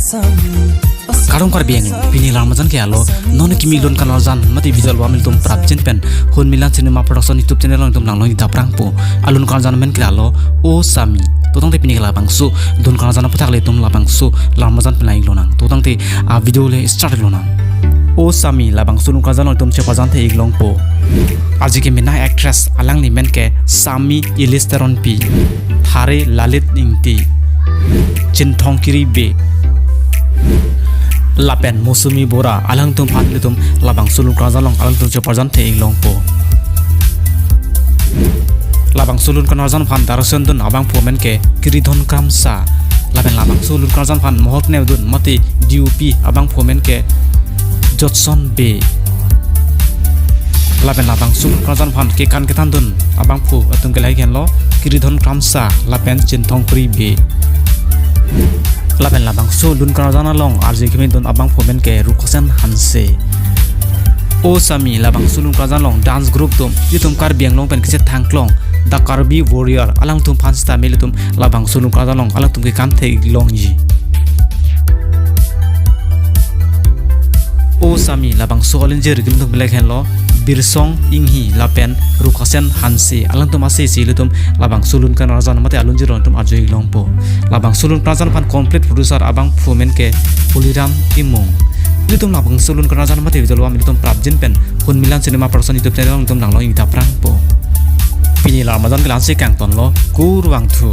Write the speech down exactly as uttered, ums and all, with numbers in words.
Kardom Karbi Anglong, pini alam arjan ke alo, non kimi lun kanarjan mate video album ilitum prapjin pen Hunmilan Cinema Production YouTube channel along ilitum langlong-ik aphrangpo. Alun kanarjan amen ke alo O Sami. To tangte pini ke labangso lun kanarjan aputhak le ilitum labangso alam arjan pen lang-ik lonang. To tangte a video le start lonang. O Sami, labangso lun kanarjan along ilitum cheparjan the-ik longpo. Arje keme nai actress, alangli amen ke Sami Ilis Teronpi, Thare Lalit Ingti, Chinthong Kiribe, lapen Mosumi Bora, alangtum aphan ilitum labangso lun kanarjan along alangtum cheparjan the-ik longpo. Labangso lun kanarjan aphan direction dun abangphu amen ke Kiridon Kramsa, lapen labangso lun kanarjan aphan mohok nevdun mate D O P abangphu amen ke Jotson Bey, lapen labangso lun kanarjan aphan kekan kethandun abangphu atum ke lahai henlo, Kiridon Kramsa lapen Chinthong Kiribe. Lapen labangso lun kanarjan along arje kemedun abangphu amen ke Rukhosen Hanse. O Sami, labangso lun kanarjan along dance group atum, ilitum Karbi Anglong pen kechethangklong The Karbi Warrior, alangtum aphan sitame ilitum labangso lun kanarjan along alangtum kekan the-ik longji. O Sami, labangso alinjir atum ke lahai henlo, Birsong Inghi lapen Rukhosen Hanse, alangtum ase si ilitum labangso lun kanarjan mate alinjir along ilitum arju-ik longpo. Labangso lun kanarjan aphan complete producer abangphu amen ke Puliram Timung. Ilitum labangso lun kanarjan mate video album ilitum prapjin pen Hunmilan Cinema Production YouTube channel along ilitum langlong-ik aphrangpo. Pini alam arjan ke la-ansi kangtonlo, kurvangthu.